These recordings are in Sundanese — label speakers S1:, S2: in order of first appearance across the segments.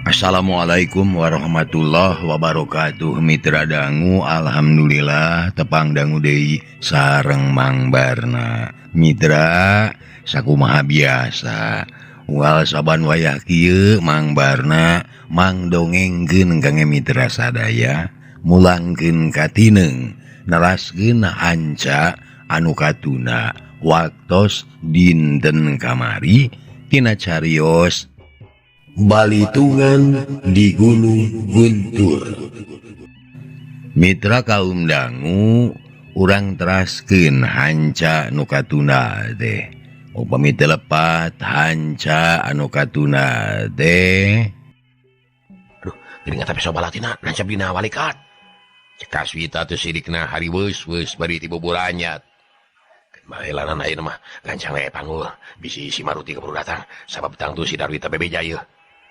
S1: Assalamualaikum warahmatullahi wabarakatuh. Mitra dangu, alhamdulillah tepang dangu deui sareng Mang Barna. Mitra sakumaha biasa unggal saban wayah kieu Mang Barna mang dongengkeun kangge mitra sadaya, mulangkeun katineng, neraskeun hanca anu katuna waktos dinten kamari tina carios Balitungan di Gunung Guntur. Mitra kaum dangu, urang teraskeun hanca nu katuna teh. Upami teu lepat hanca anu katuna teh.
S2: Aduh, geuning eta peso balatina nancep dina walikat. Cek Kaswita teh sirikna hariweus-weus bari tibuburanyat. Baelanan ayeuna mah gancang we panggul bisi si Maruti keburu datang sabab tangtu si Darwita bebeja ieu.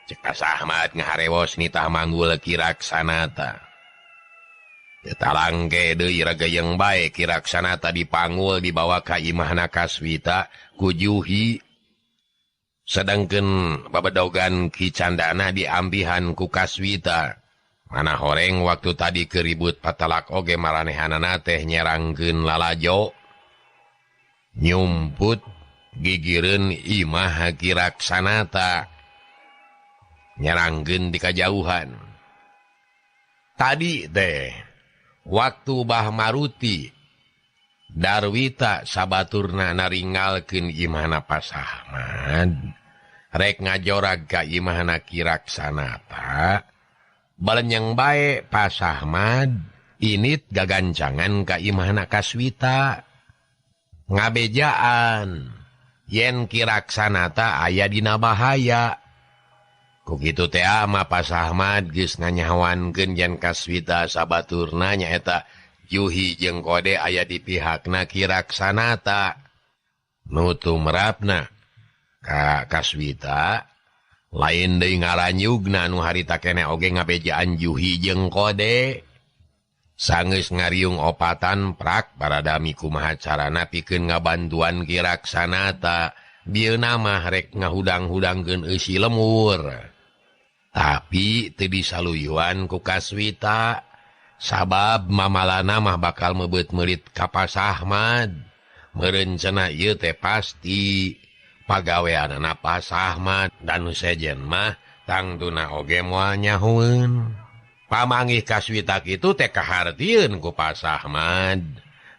S2: Cek Ahmad ngaharewos nitah manggul Kiraksanata. Talangke deui ragayeng bae Kiraksanata dipanggul dibawa ka imahna Kaswita ku Juhi. Sedangkeun babedogan Ki Candana diambihan ku Kaswita. Mana horeng waktu tadi keribut patalak oge maranehanana teh nyerangkeun lalajo. Nyumput gigireun imah Kiraksanata. Nyerangkeun di kajauhan. Tadi teh waktu Bah Maruti Darwita sabaturna naringalkeun imahna Pasahmad rek ngajorag ka imahna Kiraksanata, balenyeng bae Pasahmad init gagancangan ka imahna Kaswita ngabejaan yen Kiraksanata aya dina bahaya. Ku kitu teh mah Pasahmad geus nganyawankeun yen Kaswita sabaturna nyaeta Juhi jeung Kode aya di pihakna Kiraksanata. Nu tumrapna ka Kaswita lain deui ngaranyugna nu harita keneh oge ngabejaan Juhi jeung Kode. Sanggeus ngariung opatan prak paradami kumaha carana pikeun ngabantuan Kiraksanata. Bieu mah rek ngahudang-hudangkeun eusi lemur. Tapi teu disaluyuan ku Kaswita sabab mamalana mah bakal meubeut meulit ka Pasahmad. Meureun cenah ieu teh pasti pagaweanana Pasahmad dan nu sejen mah tangtuna oge moal nyahueun. Pamanggih Kaswita kitu teh kahartieun ku Pasahmad.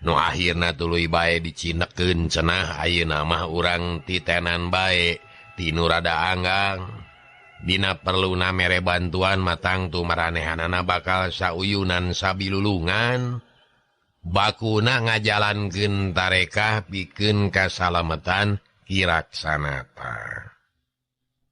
S2: Nu akhirna tuluy bae dicinekeun cenah ayeuna mah urang titenan bae tinu rada anggang. Dina perluna mere bantuan matang tu maranehanana bakal sauyunan sabilulungan. Bakuna ngajalankeun tarekah pikeun kasalametan Kiraksanata.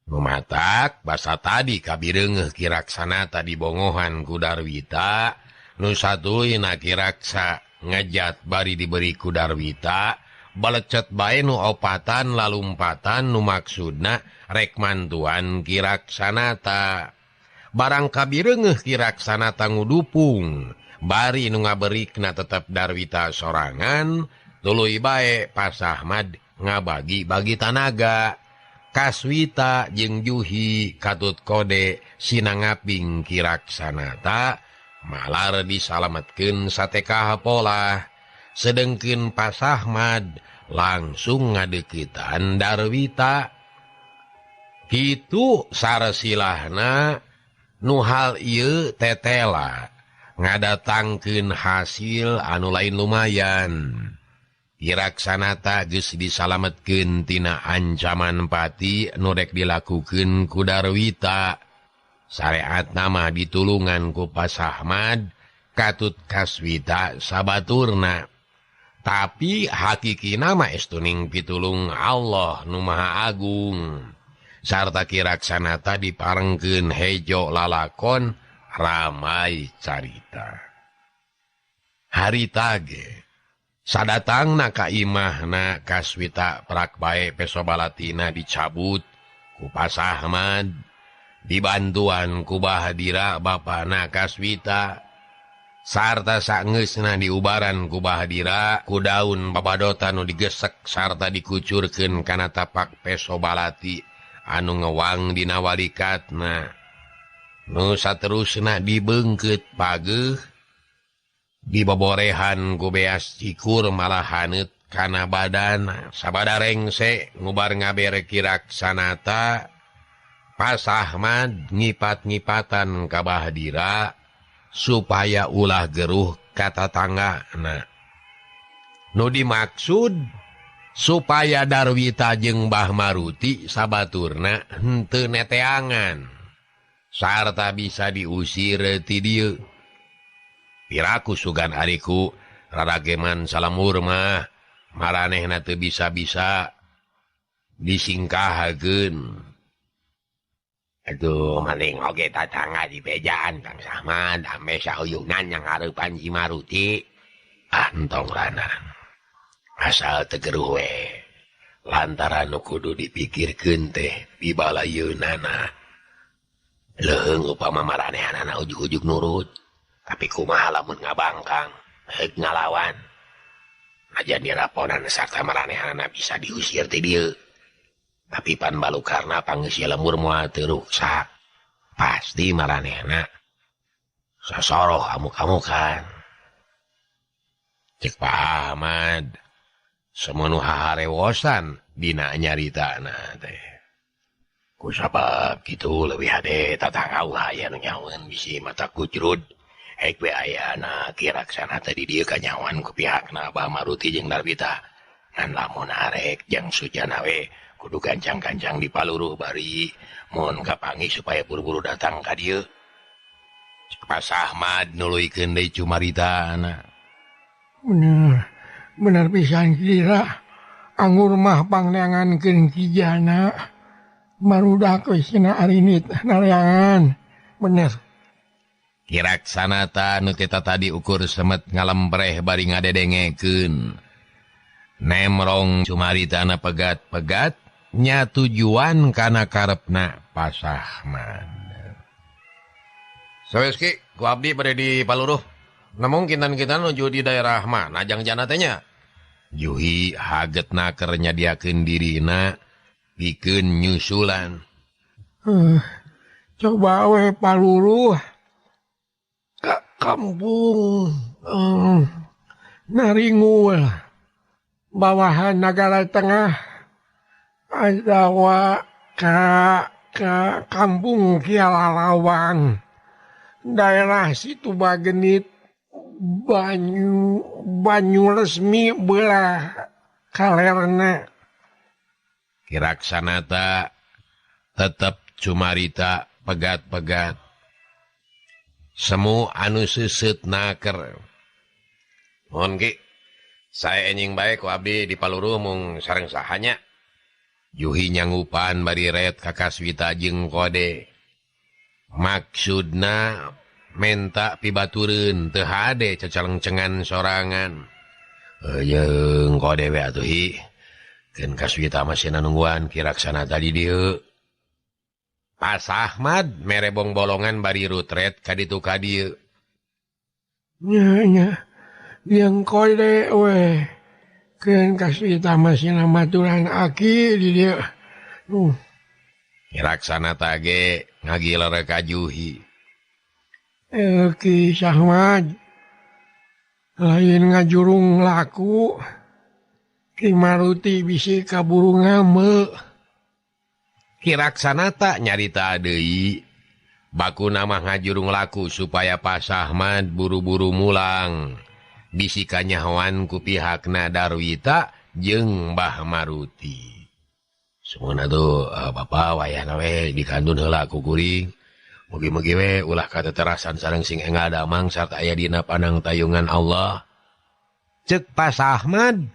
S2: Nu matak basa tadi kabireungeuh Kiraksanata dibongohan ku Darwita, nu satuluyna Kiraksa ngejat bari diberi ku Darwita, balecet bae nu opatan lalumpatan nu maksudna rek mantuan Kiraksanata. Barang kabireungeuh Kiraksanata ngudupung, bari nu ngaberikna tetep Darwita sorangan, tuluy bae Pasahmad ngabagi-bagi tanaga. Kaswita jeung Juhi katut Kode sinangaping Kiraksanata malar disalametkeun satekaha polah. Sedengkeun Pasahmad langsung ngadeukeutan Darwita. Kitu sarsilahna nu hal ieu tetela ngadatangkeun hasil anu lain lumayan. Kiraksanata geus disalametkeun tina ancaman pati nu rek dilakukeun ku Darwita. Sareatna mah ditulungan ku Pasahmad katut Kaswita sabaturna. Tapi hakikina mah estuning pitulung Allah nu Maha Agung. Sarta Kiraksanata diparengkeun hejo lalakon ramai carita. Harita ge sadatangna ka imahna Kaswita prak bae peso balatina dicabut ku Pasahmad, dibantuan ku Bahadira bapana Kaswita. Sarta sangeusna diubaran ku Bahadira ku daun babadotan nu digesek sarta dikucurkeun kana tapak peso balati anu ngewang dina walikatna. Nu saterusna dibeungkeut pageuh diboborehan ku beas cikur malah haneut kana badan sabada rengse ngubar ngabere Ki Raksanata. Pas Ahmad ngipat-ngipatan ka Bahdira supaya ulah geruh ka tatanggana. Nu dimaksud supaya Darwita jeung Mbah Maruti sabaturna henteu neteangan sarta bisa diusir ti dieu. Piraku sugan ariku rarageman salamur mah maranehna teu bisa-bisa disingkahakeun. Aduh maling oge tatangga di bejaan Kang Samad ame sauyunan yang hareupan si Maruti. Ah entong lanang asal tegeruh we lantaran nu kudu dipikirkeun teh pibalayeunana. Leuheung upama maranehanana ujug-ujug nurut tapi kumaha lamun ngabangkang heuk ngalawan aja diraponan sarta maranehanana bisa diusir ti dieu. Tapi pan balukarna pangeus lemur moal teu ruksak pasti maranehna sasoroh amuk-amukan. Cek Pak Ahmad semono haharewosan dina nyaritana teh. Ku sabab kitu leuwih hade tatangga ulah aya nu nyaweun bisi mata kucrud hek we ayana Ki Raksana teh di dieu kanyawan ku pihakna Abah Maruti jeung Darwita. Ngan lamun arek jeung Sujana we kudu gancang-gancang di paluruh bari mun kapanggih supaya buru-buru datang ka dieu. Pas Ahmad nuluykeun deui cumaritana.
S3: Bener, bener pisan kira anggur mah pangneangankeun Ki Jana. Barudak we cenah arinit nareangan. Bener.
S2: Ki Raksanata nu teh tadi ukur semet ngalempreh bari ngadedengekeun. Nemrong cumaritana pegat-pegat nya tujuan kana karepna Pas Ahmad. Saweus Ki, ku abdi bade di paluruh. Namun kintan-kintan nuju di daerah mana jang jana teh nya? Juhi hagetna keur nyadiakeun dirina pikeun nyusulan.
S3: Coba we paluruh ka kampung Naringul bawahan Nagara Tengah atawa ka kampung Kialalawang daerah Situ Bagenit Banyu Resmi belah kalerna.
S2: Ki Raksanata tetep cumarita pegat-pegat semu anu seuseut naker. Mohon Ki, saya enjing bae ku abdi di paluruh mung sareng sahanya. Juhi nyangupan bari ret ka Kaswita jeung kode. Maksudna menta pibatureun teu hade cecalengcengan sorangan. Jeung kode we atuh hi. Keun Kaswita masih nungguan Ki Raksanata di dieu. Pas Ahmad mere bongbolongan bari rutret ka ditu ka dieu.
S3: Nya nya jeung kode we. Keun Kaswita masih maturan aki di dieu.
S2: Ki Raksanata ge ngagiler ka Juhi.
S3: Ki Ahmad lain ngajurung laku Ki Maruti bisi kaburu ngame.
S2: Ki Raksanata nyarita deui bakuna mah ngajurung laku supaya Pas Ahmad buru-buru mulang bisi kanyahoan ku pihakna Darwita jeung Mbah Maruti. Semoga tuh bapak wayahna we dikandun heula ku kuring. Mugi-mugi we ulah kateterasan sareng sing enggal damang sarta aya dina panang tayungan Allah. Cek Pas Ahmad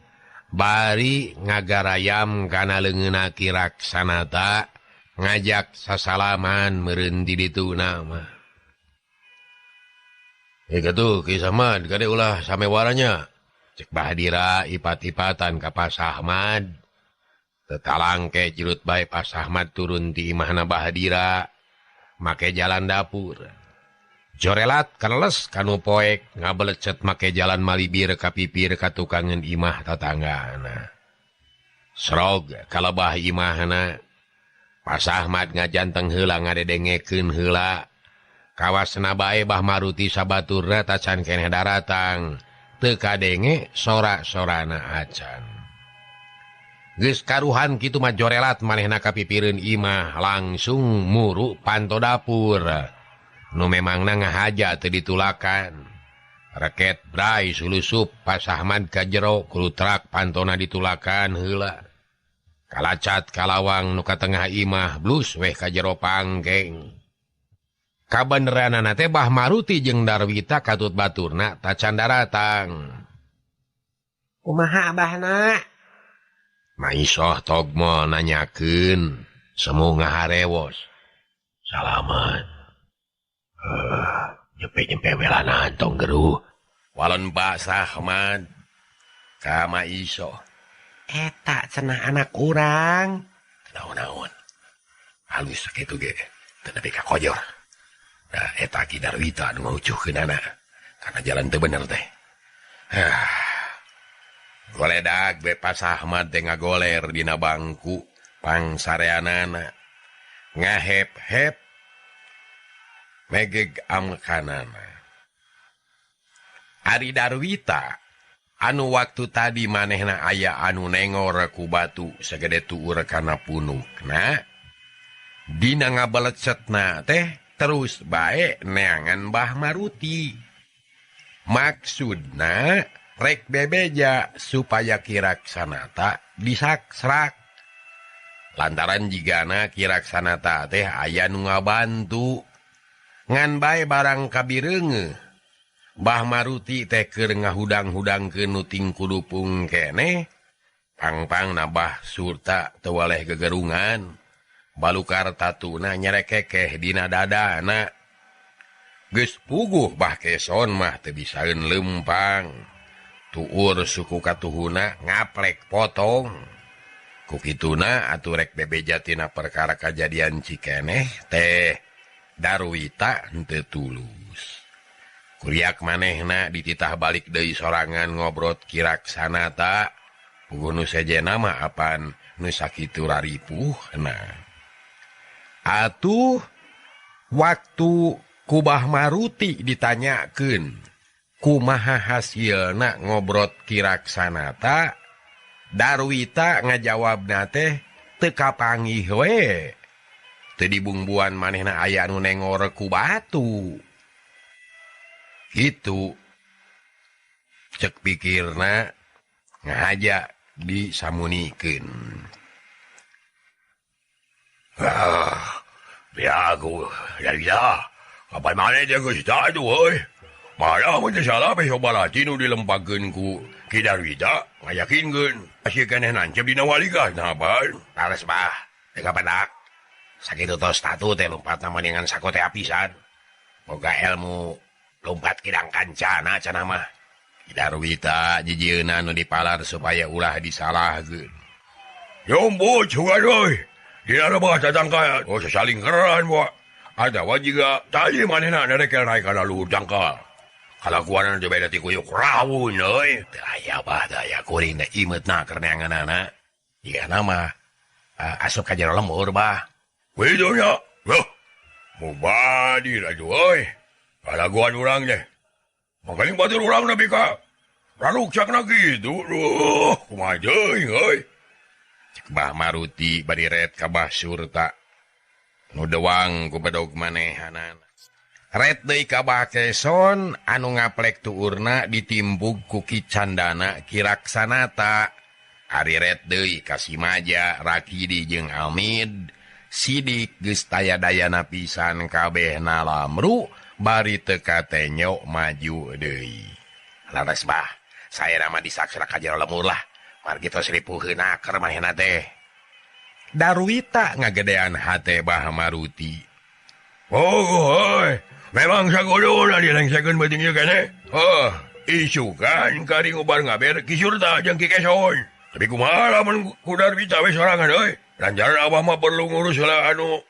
S2: bari ngagarayam kana leungeunna Ki Raksanata ngajak sasalaman meureun di ditu mah. Kitu Ki Samad kade ulah samewaranya. Cek Bahdira ipat-ipatan ka Pas Ahmad. Tetalangke jirut bae Pas Ahmad turun ti imahna Bahdira make jalan dapur. Jorelat keles kanu poek ngabelecet make jalan malibir ka pipir ka tukangeun imah tatanggana. Srog kalebah imahna. Pas Ahmad ngajanteng heula ngadedengekeun heula. Kawasna bae Bah Maruti sabaturna tacan keneh daratang. Teu kadenge sorak-sorana acan. Geus karuhan kitu mah jorelat manehna ka pipireun imah langsung muru panto dapur. Nu memangna ngahaja teu ditulakan. Reket brai sulusup Pas Ahmad ka jero kulutrak pantona ditulakan heula. Kalacat kalawang nu ka tengah imah blus weh ka jero pangkeng. Kabeneranana teh Bah Maruti jeung Darwita katut baturna tacan daratang.
S4: Kumaha abahna?
S2: Maisoh Togmo nanyakeun semu ngaharewos. Salamat. Nyempe-nyempe welana tong geruh. Walon Pak Sahmad ka Maisoh.
S4: Eta cenah anak urang.
S2: Naon-naon. Halus sakitu ge teu nepi ka kojor. Nah, eta Ki Darwita anu ngaucuhkeunana karena jalan teu bener teh. Goledag be Pas Ahmad teh ngagoler dina bangku pangsareanana. Ngahep-hep megeg amkanana. Ari Darwita anu waktu tadi manehna aya anu nengor ku batu sagede tuur kana punukna. Dina ngabelecetna teh terus bae neangan Bah Maruti. Maksudna rek bebeja supaya Ki Raksanata disaksrak. Lantaran jigana Ki Raksanata teh aya nu ngabantu. Ngan bae barang kabireungeuh. Bah Maruti teh keur ngahudang-hudangkeun nu tingkudupung keneh. Pangpang nabah surta teu waleh gegerungan. Balukar tatuna nyerekekeh dina dadana. Geus puguh Bah Keson mah teu bisaeun lempang. Tuur suku katuhuna ngaplek potong. Ku kituna atuh rek bebeja tina perkara kajadian Cikeneh teh Darwita henteu tulus. Kuriak manehna dititah balik deui sorangan ngobrot Ki Raksanata. Puguh nu sejenna mah apan nu sakitu raripuhna. Atuh waktu ku Bah Maruti ditanyakeun kumaha hasilna ngobrot Ki Raksanata, Darwita ngajawabna teh teu kapanggih we. Teu dibungbuan manehna aya anu nengor ku batu. Kitu cek pikirna ngahaja disamunikeun.
S1: Ya aku ya kapan mana dia geus tadu euy. Malah mun teu salah besok balati nu dilempagkeun ku Ki Darwita ngayakinkeun masih keneh nancep dina waligas nah ban.
S2: Laras bah, teu kapedak. Sakitu tos tatu teh lompatna mendingan sako teh apisan. Boga ilmu lompat kidang kancana cenah mah. Ki Darwita jijieuna nu dipalar supaya ulah disalahkeun.
S1: Yombot sugan euy. Dina bahasa tangkal, oh saling keran buat. Ada juga tadi manehna nerekel naik kana luhur tangkal. Kalakuan teh beda ti kuyuk rawun euy.
S2: Teu aya bah teu aya kuring teh imeutna keur neanganana. Jigana mah asup ka jero lembur bah.
S1: Kitu nya. Loh. Mubadi laju euy. Kalakuan urang teh. Makaling batur urang nepi ka raruksakna kitu. Duh, kumaha deui euy.
S2: Cek Bah Maruti bari ret ka Bah Surta. Nu dewang ku bedog manehanana. Ret deui ka Bah Keson anu ngaplek tuurna ditimbug ku Ki Candana Ki Raksanata. Ari ret deui ka Simaja, Rakidi jeung Amid. Sidik geus taya dayana pisan kabehna lamru bari teu katenyo maju deui. Laras bah, saena mah disaksra ka jero lemur lah. Margi tos ripuheuna keur manehna teh. Darwita ngagedean hate Bah Maruti.
S1: Oh, hoi. Memang sagodona dilengsekeun beuting ieu keneh. Heuh, isukan kari ngubar ngaber Ki Surta jeung Ki Keson. Tapi kumaha lamun ku Darwita we sorangan euy. Lantaran abah mah perlu ngurus heula anu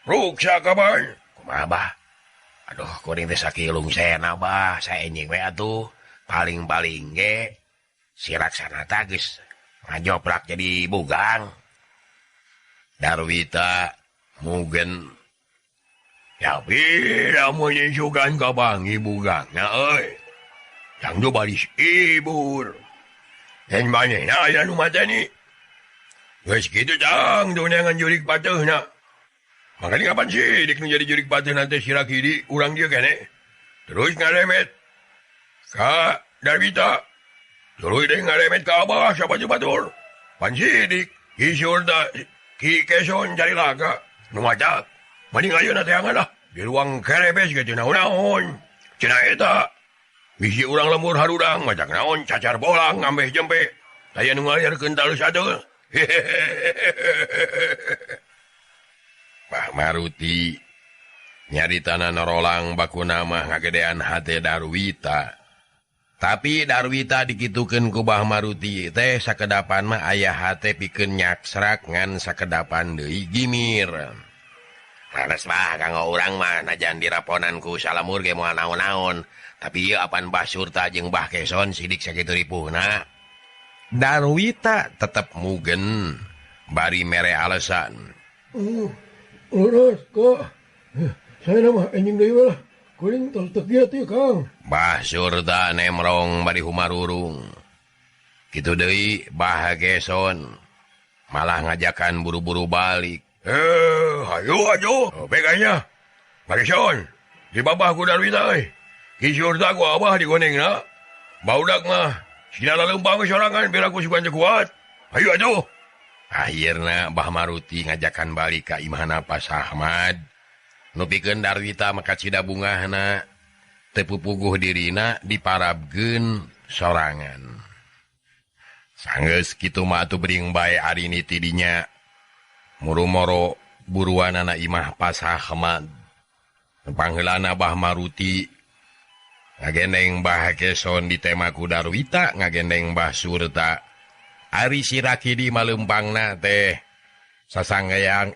S1: ruksa kapan.
S2: Kumaha bah? Aduh, kuring teh sakilung sena bah, saenjing we atuh. Paling-paling ge si Raksanata geus ngajoprak jadi bugang. Darwita mugen
S1: Tapi lamun isukan ka bangi bugangna euy. Tangdu baris ibur. Yen manehna aya nu mateni. Geus kitu tang neangan jurik pateuhna. Makanya kapan sih dik nu jadi jurik pateuhna teh si Rakidi urang dieu keneh. Terus ngaremet ka Darwita. Terus deui ngaremet ka Abah sabatur-batur. Pan sidik Ki Surta Ki Keson cari laga nu matak. Mending ayeuna teangan lah di ruang kerebes ge teu naon-naon. Cenah eta bisi urang lembur harudang macak naon cacar bolang ngambeh jempe. Aya nu ngayarkeun talus atuh.
S2: Bah Maruti nyaritana norolang bakuna mah ngagedean hate Darwita. Tapi Darwita dikitukeun ku Bah Maruti teh sakedapan mah aya hate pikeun nyaksrak ngan sakedapan deui gimir. Leres bah kanggo urang mah najan diraponan ku salamur ge moal naon-naon. Tapi ieu apan Bah Surta jeung Bah Keson sidik sakitu ripuhna. Darwita tetep mugen bari mere alasan.
S3: Lurus kok. Saya mah anjing deui lah. Kuring tos teu kieu teh Kang.
S2: Bah Surta nemrong bari humarurung. Kitu deui Bah Keson malah ngajakan buru-buru balik.
S1: Hayu ayo peganya. Bah Keson, di babah ku Darwita euy. Ki Surta ku Abah digonengna. Baudak mah sina laleumpang sorangan biar aku sugan kuat. Ayo atuh.
S2: Akhirna Bah Maruti ngajakan balik ka imahna Pak Ahmad. Nu pikeun Darwita maka cida bungahna teu pupuguh dirina diparabkeun sorangan. Sanggeus kitu mah atuh bering bae arini ti dinya. Muru-moro buruanana imah Pak Ahmad. Pangheulana Bah Maruti ngagendeng Bah Keson ditema ku Darwita ngagendeng Bah Surta. Ari si Rakidi maleumpangna teh sasanggayang.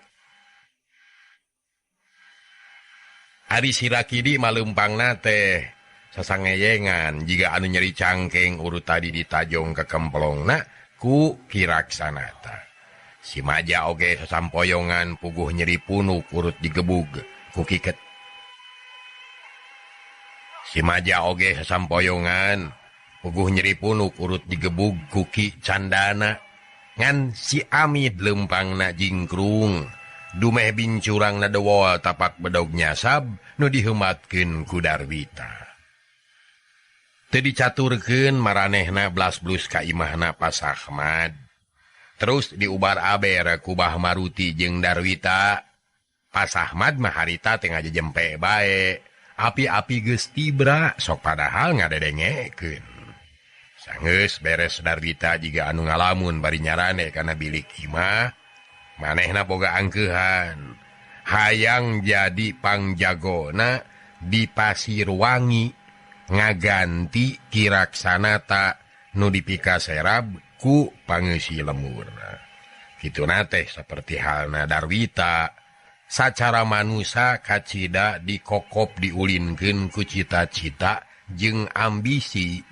S2: Ari si Rakidi maleumpangna teh sasangeyengan jiga anu nyeri cangkeng urut tadi ditajong ka kemplongna ku Ki Raksanata. Si Maja oge sasampoyongan puguh nyeri punuk urut digebug ku Kiket. Si Maja oge sasampoyongan puguh nyeri punuk urut digebug ku Ki Candana. Ngan si Amid lempangna jingkrung dumeh bincurangna dewol tapak bedog nyasab nu diheumatkeun ku Darwita. Teu dicaturkeun maranehna blas-blus ka imahna Pak Ahmad. Terus diubar aber ku Bah Maruti jeung Darwita. Pak Ahmad mah harita teh ngajejempe bae. Api-api geus tibra sok padahal ngadedengekeun. Sanggeus beres Darwita jiga anu ngalamun bari nyarane kana bilik imah, manehna boga angkeuhan. Hayang jadi pangjagona di Pasirwangi ngaganti Ki Raksanata nu dipikaserab ku pangeusi lemur. Kituna teh saperti halna Darwita. Sacara manusa kacida dikokop diulinkeun ku cita-cita jeung ambisi.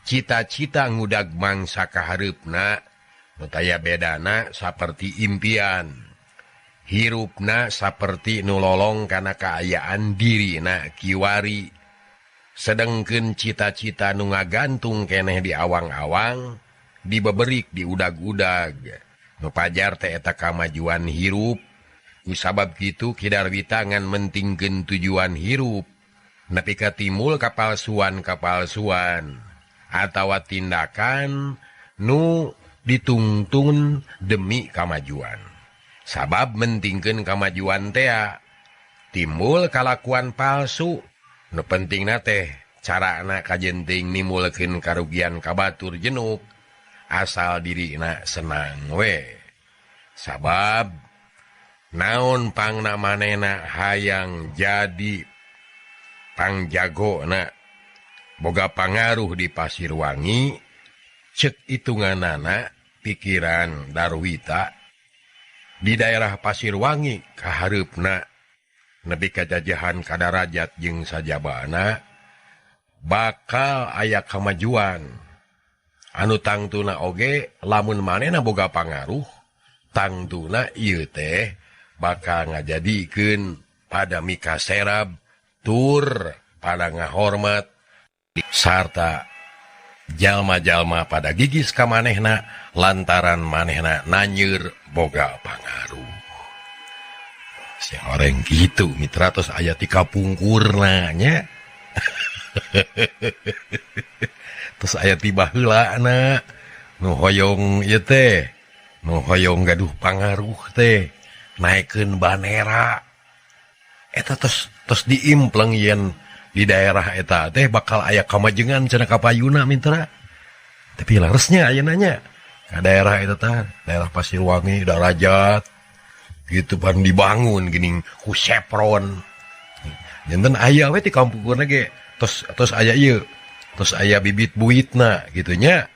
S2: Cita-cita ngudag mangsa kahareupna nu taya bedana saperti impian. Hirupna saperti nu lolong kana kaayaan dirina kiwari. Sedengkeun cita-cita nu ngagantung keneh di awang-awang, dibeberik diudag-udag. Nu pajar teh eta kamajuan hirup. Kusabab kitu Ki Darwita ngan mentingkeun tujuan hirup nepi ka timbul kapalsuan-kapalsuan atawa tindakan nu ditungtun demi kamajuan. Sabab mentingkeun kamajuan tea timbul kalakuan palsu. Nu pentingna teh carana kajenting nimulkeun karugian ka batur jenuk asal dirina senang we. Sabab naon pangna manehna hayang jadi pangjagona boga pangaruh di Pasirwangi cek hitunganana pikiran Darwita di daerah Pasirwangi kahareupna nepi ka jajahan kadarajat jeung sajabana bakal aya kamajuan anu tangtuna oge lamun manehna boga pangaruh tangtuna ieu teh bakal ngajadikeun pada mika serab tur pada ngahormat sarta jalma-jalma pada gigis ka manehna lantaran manehna nanyeur boga pangaruh. Si horeng gitu mitra tos aya ti kapungkurna nya. Terus aya ti baheulana nu hoyong ieu teh, nu hoyong gaduh pangaruh teh naekeun banera. Eta tos tos diimpleng yen di daerah eta teh bakal aya kamajengan cenah kapayuna mitra. Tapi laresnya ayeuna nya ka daerah eta teh, daerah Pasirwangi, Darajat gitu pan dibangun geuning ku Chevron. Janten aya we ti kampungna ge tos tos aya ieu, tos aya bibit buitna gitu nya.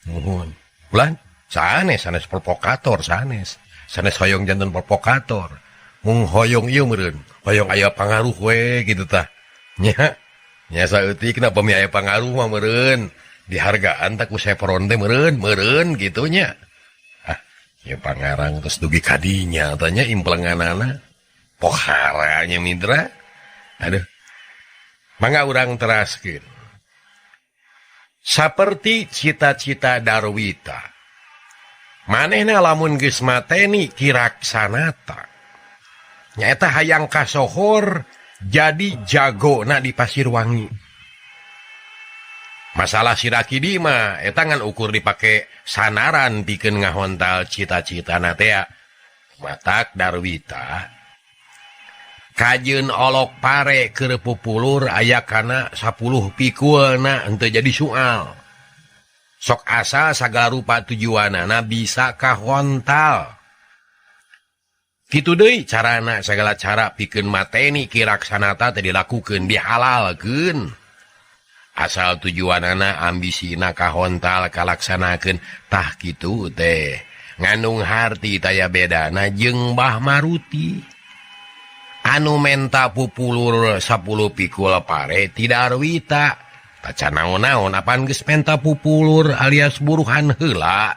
S2: Nuhun. Ulah sanes sanes provokator sanes. Sanes hoyong janten provokator. Mung hoyong ieu meureun, hoyong aya pangaruh we gitu tah. Nya, nya saeutik na pami aya pangaruh mah meureun, dihargaan tah ku Chevron teh meureun, meureun kitu nya. Ah, ya pangarang terus dugi kadinya tanya implenganana. Pohara nya mitra. Aduh. Mangga urang teraskeun. Saperti cita-cita Darwita. Manehna lamun geus mateni Kiraksanata. Nyaeta hayang kasohor jadi jagona di Pasirwangi. Masalah Sirakidi mah eta ngan ukur dipake sanaran pikeun ngahontal cita-citana teh. Matak Darwita kajeun olok pare keur pupulur aya kana 10 pikulna henteu jadi soal. Sok asa sagala rupa tujuanana bisa kahontal. Kitu deui carana segala cara pikeun mateni Kiraksanata teh dilakukeun dihalalkeun. Asal tujuanana ambisina kahontal kalaksanakeun tah kitu teh. Ngandung harti taya bedana jeung Mbah Maruti. Anu menta pupulur 10 pikul pare ti Darwita. Tacan naon-naon apan geus menta pupulur alias buruhan heula.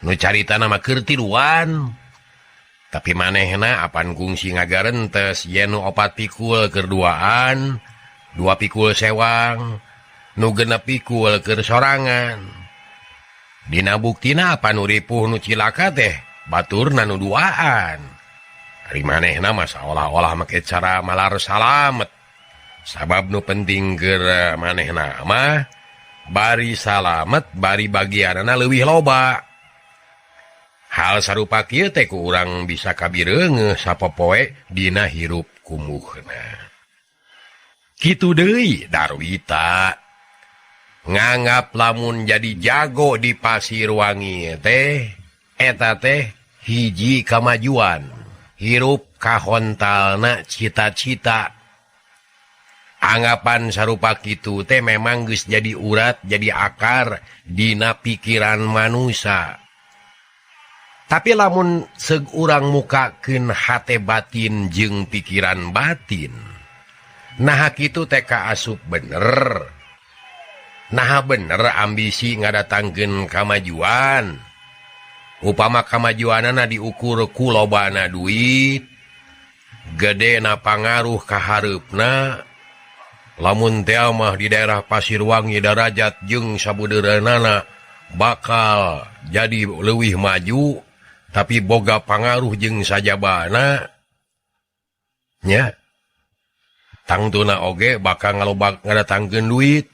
S2: Nu caritana mah keur tiluan. Tapi manehna apan kungsi ngagarentes yen nu 4 pikul keur duaan, 2 pikul sewang, nu 6 pikul keur sorangan. Dina buktina apan nu ripuh nu cilaka teh baturna nu duaan. Ari manehna mah saolah-olah make cara malar salamet. Sabab nu penting keur manehna mah bari salamet bari bagianana leuwih loba. Hal sarupa kieu teh ku urang bisa kabireungeuh sapopoe dina hirup kumuhna. Kitu deui Darwita nganggap lamun jadi jago di Pasirwangi teh eta teh hiji kamajuan. Hirup kahontalna cita-cita. Anggapan sarupa kitu teh memang geus jadi urat, jadi akar dina pikiran manusia. Tapi lamun seug urang mukakeun hate batin jeung pikiran batin, naha kitu teh kaasup bener. Naha bener ambisi ngadatangkeun kamajuan. Upama kamajuanana diukur ku lobana duit, gedena pangaruh kahareupna. Lamun teh mah di daerah Pasirwangi Darajat jeung sabudeureunana bakal jadi leuwih maju, tapi boga pangaruh jeung sajabana nya. Tangtuna oge bakal ngalobak ngadatangkeun duit.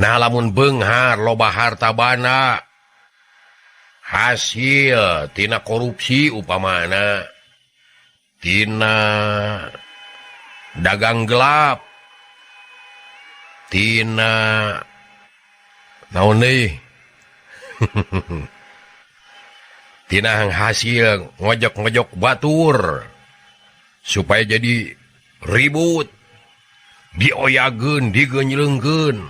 S2: Nah lamun beunghar loba harta bana hasil tina korupsi upamana, tina dagang gelap, tina naon deui tina hasil ngojok-ngojok batur supaya jadi ribut, dioyageun, digeunyeungkeun,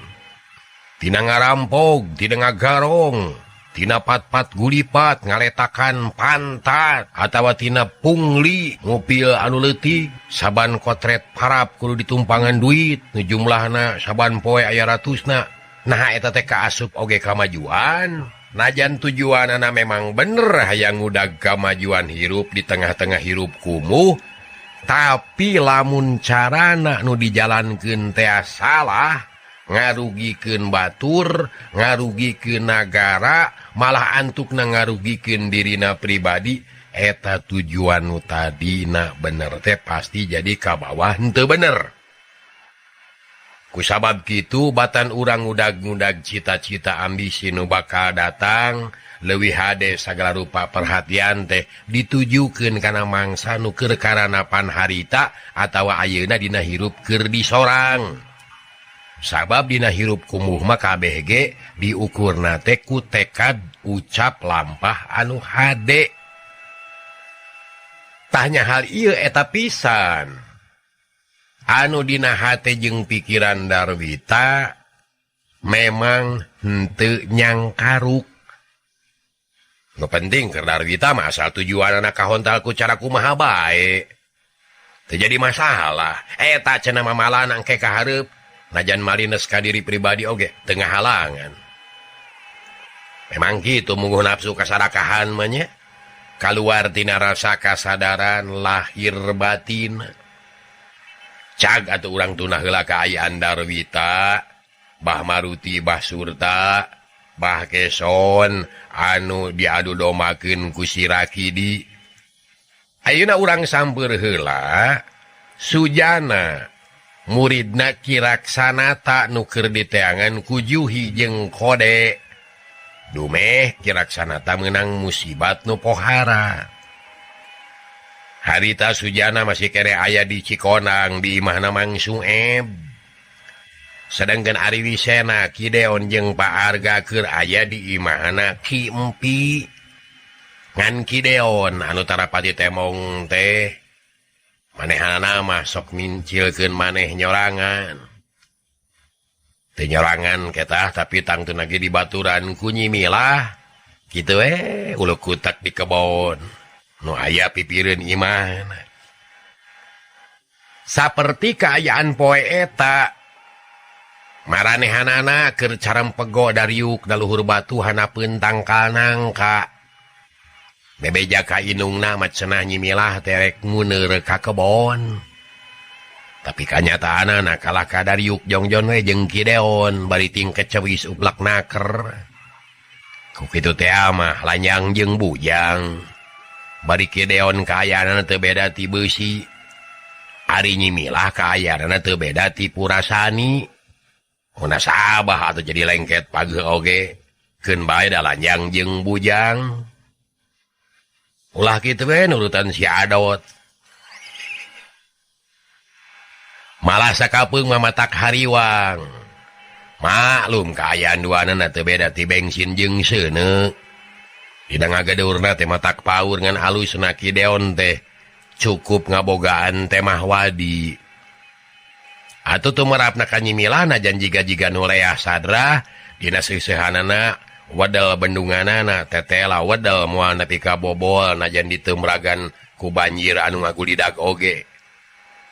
S2: tina ngarampog, tina ngagarong, tina pat-pat gulipat ngaletakan pantat atawa tina pungli ngupil anu leutik, saban kotret parap kudu ditumpangan duit nu jumlahna saban poe aya ratusna. Nah eta teh kaasup oge kamajuan. Najan tujuanana memang bener hayang ngudag kamajuan hirup di tengah-tengah hirup kumuh, tapi lamun carana nu dijalankeun teh salah, ngarugikeun batur, ngarugikeun nagara, malah antukna ngarugikeun dirina pribadi, eta tujuan nu tadina bener teh pasti jadi ka bawah henteu bener. Kusabab kitu batan urang ngudag-ngudag cita-cita ambisi nu bakal datang, leuwih hade sagala rupa perhatian teh ditujukeun kana mangsa nu keur karanapan harita atawa ayeuna dina hirup keur disorang. Sabab dina hirup kumuh mah kabeh ge diukurna teh ku tekad ucap lampah anu hade. Tah nya hal ieu eta pisan. Anu dina hate jeung pikiran Darwita memang henteu nyangkaruk. Nu penting keur Darwita mah asal tujuanana kahontal ku cara kumaha bae. Teu jadi masalah. Eta cenah mamalan engke ka hareup najan malines ka diri pribadi oge teu ngahalangan. Memang kitu mungguh nafsu kasarakahan mah nya. Kaluar tina rasa kasadaran lahir batin. Cag atuh urang tunah heula kaayaan Darwita, Bah Maruti, Bah Surta, Bah Keson anu diadu domakeun ku si Rakidi. Ayeuna urang sampeur heula Sujana muridna Ki Raksanata nu keur diteangan ku Juhi jeung Kode. Dumeh Ki Raksanata meunang musibat nu pohara. Harita Sujana masih kere aya di Cikonang di imahna Mang Sueb. Sedangkan Ari Wisena Ki Deon jeung Pak Arga keur aya di imahna Ki Empi. Ngan Ki Deon anu tarapati temong teh manehanana mah sok mincilkeun maneh nyorangan. Teu nyorangan ketah tapi tangtuna ge dibaturan ku Nyi Milah. Kitu we ulu kutak di kebon. Nu aya pipireun imahna. Saperti kaayaan poe eta maranehanana keur carempego dariuk da luhur batu hanapeun tangkal nangka. Bebeja ka inungna mah cenah Nyi Milah teh rek nguneur ka kebon. Tapi kanyataanana kalah ka dariuk jongjon we jeung Ki Deon bari tingket cewis uplak naker. Ku kitu teh mah lanjang jeung bujang. Bari Ki Deon kaayaanana teu beda ti beusi. Ari Nyi Milah kaayaanana teu beda ti Purasani. Munasabah atuh jadi lengket pageuh oge. Keun bae da lanjang jeung bujang. Ulah kitu we nurutan si Adot. Malah sakapeung mah matak hariwang. Maklum kaayaan duanana teu beda ti bensin jeung seuneu. Dina ngagedeurna teh matak paur ngan alusna Ki Deon teh cukup ngabogaan teh mah wadi. Atuh tumerapna ka Nyi Milah najan jiga-jiga nu leah sadrah dina seuseuhanana wedel bendunganana tetela wedel moal nepi ka bobol najan ditemragan ku banjir anu ngagulidag oge.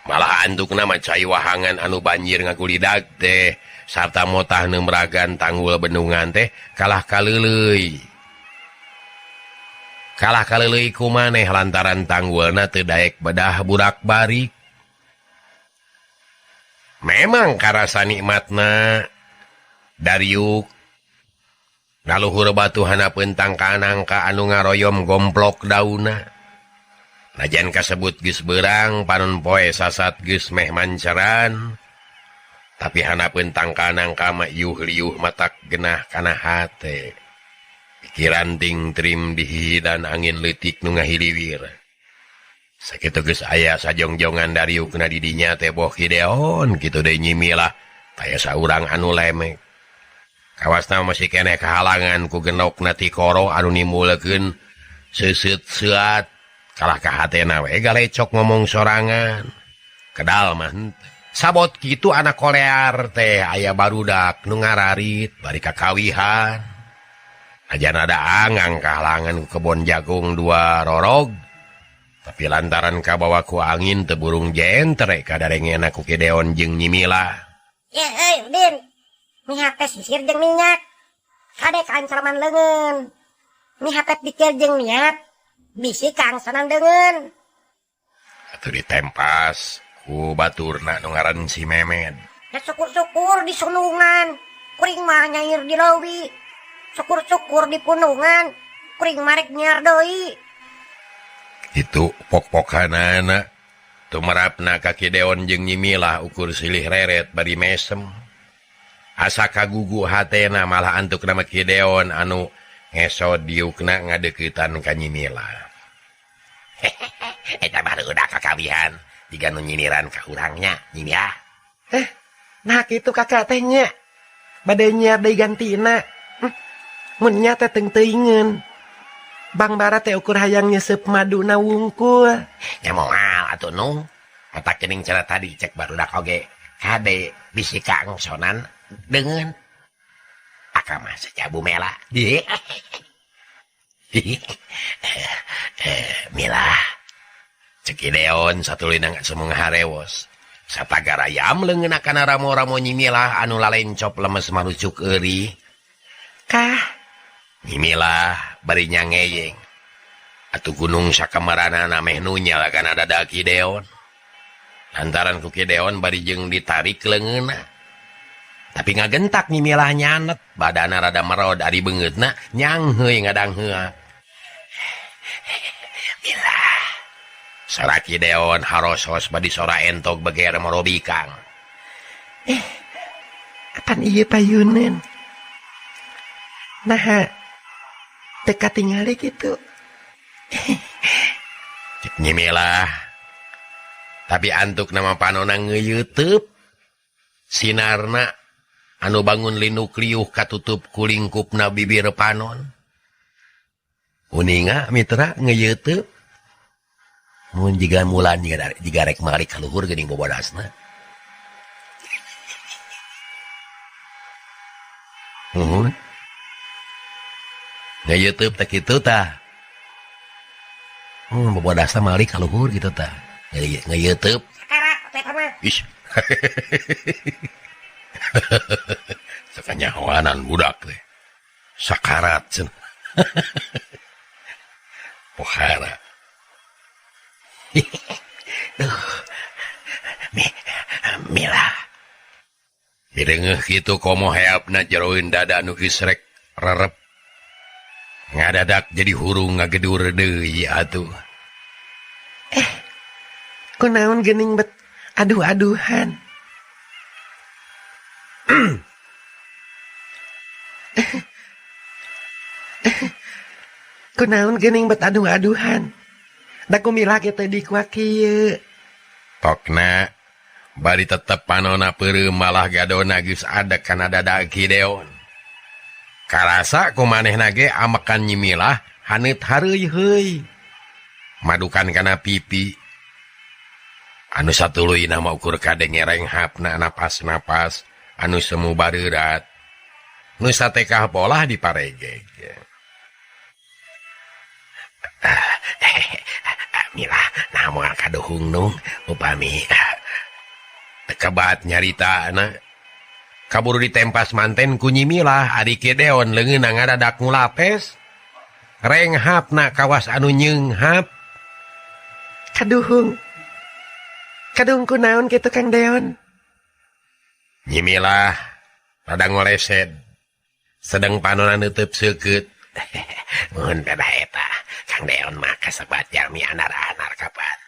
S2: Malah antukna mah cai wahangan anu banjir ngagulidag teh sarta motah neumragan tanggul bendungan teh kalah kaleuleui. Kalah kaleuleui ku maneh lantaran tanggulna teu daek bedah burak barik. Memang karasa nikmatna dariuk ngaluhur batu hanapeun tangkal nangka anu ngaroyom gomplok dauna. Najan kasebut geus beurang panon poe sasat geus meh manceran, tapi hanapeun tangkal nangka mah iuh liuh matak genah kana hate. Pikiran ting trim dihidan angin leutik nu ngahiliwir. Sakitu geus aya sajongjongan dariukna di dinya teh boh Ki Deon kitu deui Nyi Milah taya saurang anu lemek. Kawasna masih keneh kahalangan ku genokna ti koro anu nimbulkeun seuseut seuat. Kalah ka hatena we galecok ngomong sorangan. Kedal mah henteu. Sabot kitu anak kolear teh aya barudak nu ngararit bari kakawihan. Ajan ada angang kahalangan ku kebon jagung dua rorog. Tapi lantaran kabawa ku angin teu burung jentre kadarengena ku Ki Deon jeung Nyi Milah.
S5: Ye euy, Din. Minyak teh sisir jeung minyak. Kade kaancerman leungeun. Mihatep pikir jeung niat bisi kaangsonan deungeun.
S2: Atuh ditempas ku baturna nu ngaran si Memed.
S5: Ya syukur-syukur di sunungan, kuring mah nyair di leuwi. Syukur-syukur di punungan, kuring marek nyiar deui.
S2: Itu pok-pokanana tumerapna ka Ki Deon jeung Nyi Milah ukur silih reret bari mesem. Asa kagugu hatena malah antuk nama Ki Deon anu ngesod diukna ngadeuketan ka Nyi Milah. Eta baru udah kakawihan jiga nu nyiniran ka urangnya Nyi Milah.
S4: Nah kitu kakak teh nya. Bade nyiar deui gantina. Mun nya teh teung-teuingeun. Bang Bara teh ukur hayang nyesep maduna wungkul.
S2: Ya moal atuh nung. Otak geuning cara tadi cek barudak oge. Kade bisi kaangsonan deungeun. Akang mah sajabu mela. Milah. Cek Deon satuluyna semung harewos. Sapagarayam leungeunna kana ramo-ramo Nyi Milah anu lalencop lemes marucuk euri.
S4: Kah
S2: Nyi Milah bari nyangeyeng. Atuh gunung sakamaranana meh nunyal kana dada Ki Deon. Lantaran ku Ki Deon bari jeung ditarik leungeunna. Tapi ngagentak Nyi Milah nyanet, badana rada merod ari beungeutna nyangheuy ngadangheua. Milah. Sora Ki Deon harosos badi sora entog beger morobikang.
S4: Apan ieu payuneun? Naha teu katingali kitu.
S2: Cek Nyi Milah. Tapi antuk nama panona ngeuyeuteup. Sinarna anu bangun linuk liuh katutup ku lingkupna bibir panon. Uninga mitra ngeuyeuteup. Mun jiga mulan jiga rek malik ka luhur geuning bobodasna. Nuhun. Ngeuyeuteup teh kitu tah. Bobodasna malik ka luhur kitu tah. Ngeuyeuteup.
S5: Sakarat teh mah.
S2: Ih. Sakanyahoanan budak teh. Sakarat cenah. Pohara.
S4: Duh. Milah.
S2: Mireungeuh kitu komo heapna jeroeun dada nu geus rek rerep. Ngadadak jadi hurung ngagedur deui atuh.
S4: Kunaon geuning bet aduh-aduhan. Kunaon geuning bet aduh-aduhan. Da ku Milah ge teh dikuak kieu.
S2: Tokna bari tetep panona peureum malah gadona geus adek kana dada Ki Deon. Karasa ku manehna ge amekan Nyi Milah haneut hareuy-heuy. Madukan kana pipi. Anu satuluyna mah ukur kade ngerenghapna napas-napas anu semu bareurat. Nu satekah polah diparegeg. Milah nah moal kaduhung nung upami teu kebat nyaritana. Kaburu ditempas manten ku Nyi Milah ari Ki Deon leungeunna ngadadak ngulapes. Renghapna kawas anu nyeunghap.
S4: Kaduhung. Kaduhung kunaon kitu Kang Deon?
S2: Nyi Milah rada ngolesed. Sedang panona neuteub seukeut. Mun pedah eta Kang Deon mah kasebat jalmi anar-anar kapan.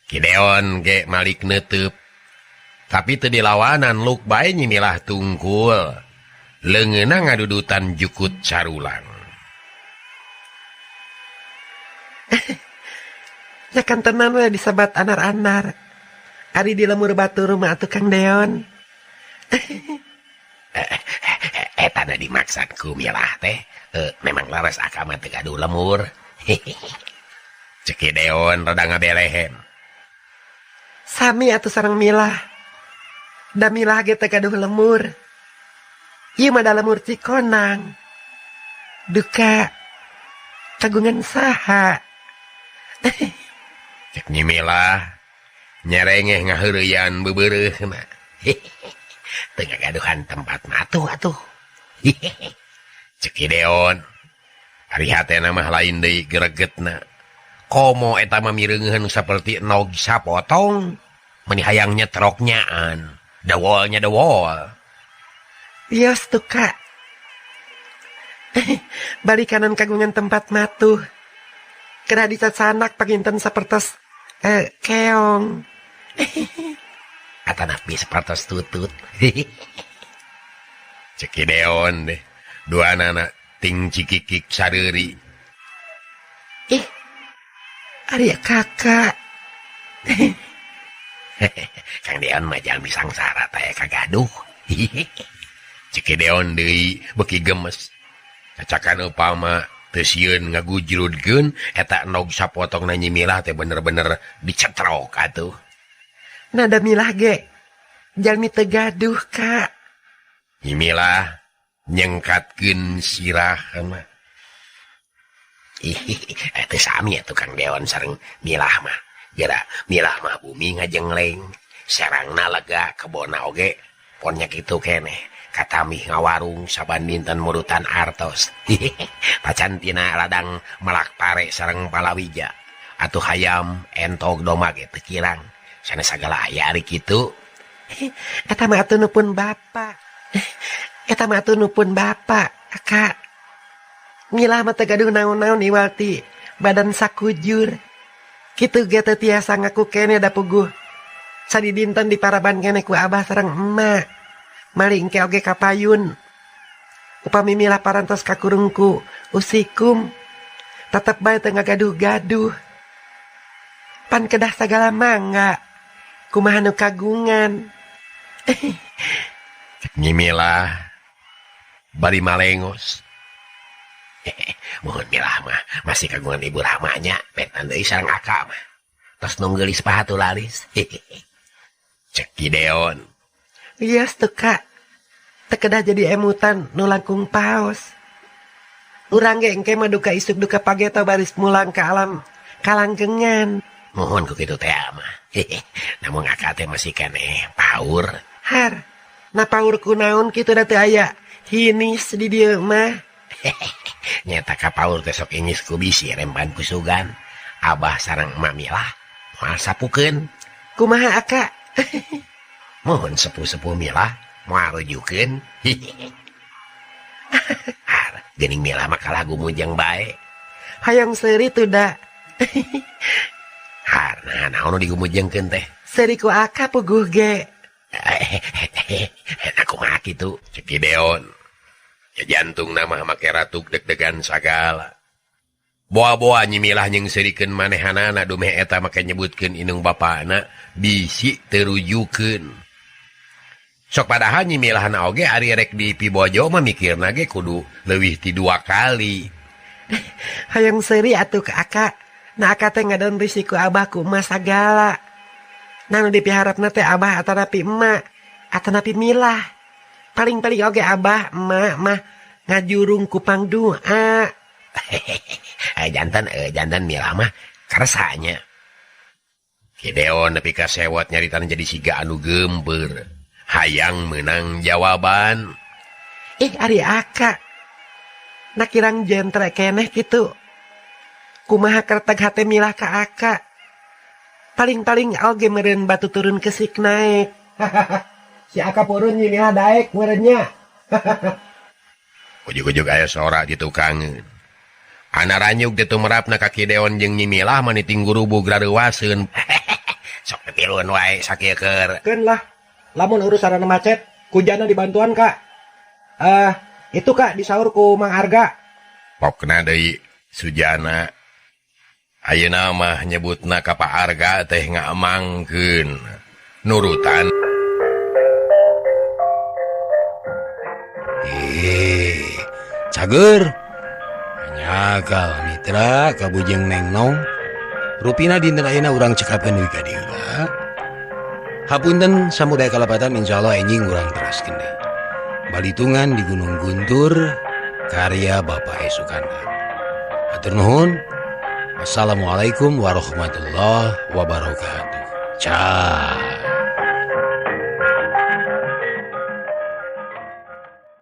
S2: Ki Deon ge malik neuteub. Tapi teu dilawanan luk bae Nyi Milah tungkul. Leungeunna ngadudutan jukut carulang.
S4: Ya kan tenan we disebat anar-anar. Ari di lemur batur mah atuh Kang Deon.
S2: Eta na dimaksad ku Milah teh memang laras akang mah teu gaduh lemur. Cek Ki Deon rada ngabelehen.
S4: Sami atuh sareng Milah. Da Milah ge teu gaduh lemur. Ieu mah da lemur Cikonang. Duka kagungan saha.
S2: Cek Nyi Milah nyerengeh ngaheureyan bebereuhna. Teu gagaduhan tempat matuh atuh. Cek Deon ari hatena mah lain deui gregetna komo eta mah mireungeun saperti nog sapotong meni hayang nyetroknyaan dawolnya dawol.
S4: Yos tuh kak. Balik kanan kagungan tempat matuh. Kena dicacanak paginten sapertos keong.
S2: Atanapi sapertos tutut. Cek Deon deh. Dua anak ting cikikik sareuri.
S4: Ih. Ari kakak.
S2: Kang Deon mah jalmi sangsara teh kagaduh. Cek Deon deui beuki gemes. Cacakan upama teu sieun ngagujrudkeun eta nog sapotongna Nyi Milah teh bener-bener dicetrok atuh.
S4: Nada milah ge jalmi teu gaduh kak.
S2: Nyi Milah nyengkatkeun sirah mah. Ih, teu sami atuh Kang Deon sareng Milah mah. Jera milah mah bumi ngajengleng, serangna lega kebona oge ponnya kitu keneh. Katamih ngawarung saban dinten murutan artos. Pacantina ladang melak pare sareng palawija. Atuh hayam entog doma ge teu kirang. Sanes sagala aya ari kitu.
S4: Eta mah atuh nu pun bapa. Eta mah atuh nu pun bapa, Kak. Milah mah teu gaduh naon-naon iwal ti badan sakujur. Kitu ge teu tiasa ngaku keneh da puguh. Sadidinten diparaban keneh ku abah sareng emak. Maling ke oge kapayun. Upami milah parantos kakurungku usikum tetep bae teu ngagaduh-gaduh. Pan kedah sagala mangga kumaha nu kagungan.
S2: Nyi Milah bari malengos. Mohon milah mah masih kagungan ibu ramanya petan deui sareng akak mah. Tos nu geulis pahatu laris. Cek Deon.
S4: Yes tuh kak. Teu kedah jadi emutan nu langkung paos. Urang ge engke mah duka isuk duka pageto baris mulang ka alam kalanggengan.
S2: Mohon ku kitu teh mah. Namun akak teh masih keneh paur.
S4: Har, na paur kunaon kitu da teu aya hinis di dieu mah.
S2: Nyata ka paur teh sok ingis ku bisi remban ku sugan. Abah sareng emak milah moal sapukeun.
S4: Kumaha akak?
S2: Mohon sepuh-sepuh milah moal rujukeun. Har, geuning milah mah kalah gumujeng bae.
S4: Hayang seuri tuh da.
S2: Har, nah naon nu digumujengkeun teh?
S4: Seuri ku akak puguh ge.
S2: Aku mah kitu, cek Deon. Ya jantung mah make ratuk deg-degan sagala. Boa-boa Nyi Milah nyeungseurikeun manehanana dumeh eta make nyebutkeun indung bapana bisi teu rujukeun. Sok padahal Nyi Milahna oge ari rek di pibojo mah mikirna ge kudu leuwih ti 2 kali.
S4: Hayang seuri atuh ka akak. Na akak teh ngadon risiko abah ku emak sagala. Nah nu dipiharapna teh abah atanapi emak atanapi milah. Paling-paling oge abah emak mah ngajurung ku pangdoa.
S2: Jantan jantan milah mah karesanya. Ki Deon nepi ka sewot nyaritan jadi siga anu gember. Hayang menang jawaban.
S4: Ih ari akak. Na kirang jentre keneh kitu. Kumaha kerteg hate milah ka akak. Paling-paling oge meureun batu turun kesik naek. Si akak purun Nyi Milah daek meureunnya.
S2: Ujug-ujug aya sora di tukangeun. Ana ranyug teh tumerapna ka Ki Deon jeung Nyi Milah mani tinggurubug rareuwaseun. Sok tiluan wae sakieu keur.
S6: Keun lah. Lamun urusan macet, kujana dibantuan kak. Itu kak disaur ku Mang Arga.
S2: Pokna deui Sujana. Ayeuna mah nyebutna ka Pak Arga teh ngaamangkeun. Nurutan.
S7: Cager. Nyakal mitra kabujeng neng nong. Rupina dinten ayeuna urang cekapkeun deui ka dieu. Hapunten samudaya kalepatan insyaallah enjing urang teraskeun deui. Balitungan di Gunung Guntur karya Bapak E. Sukandar. Hatur nuhun. Assalamualaikum warahmatullahi wabarakatuh. Ciao.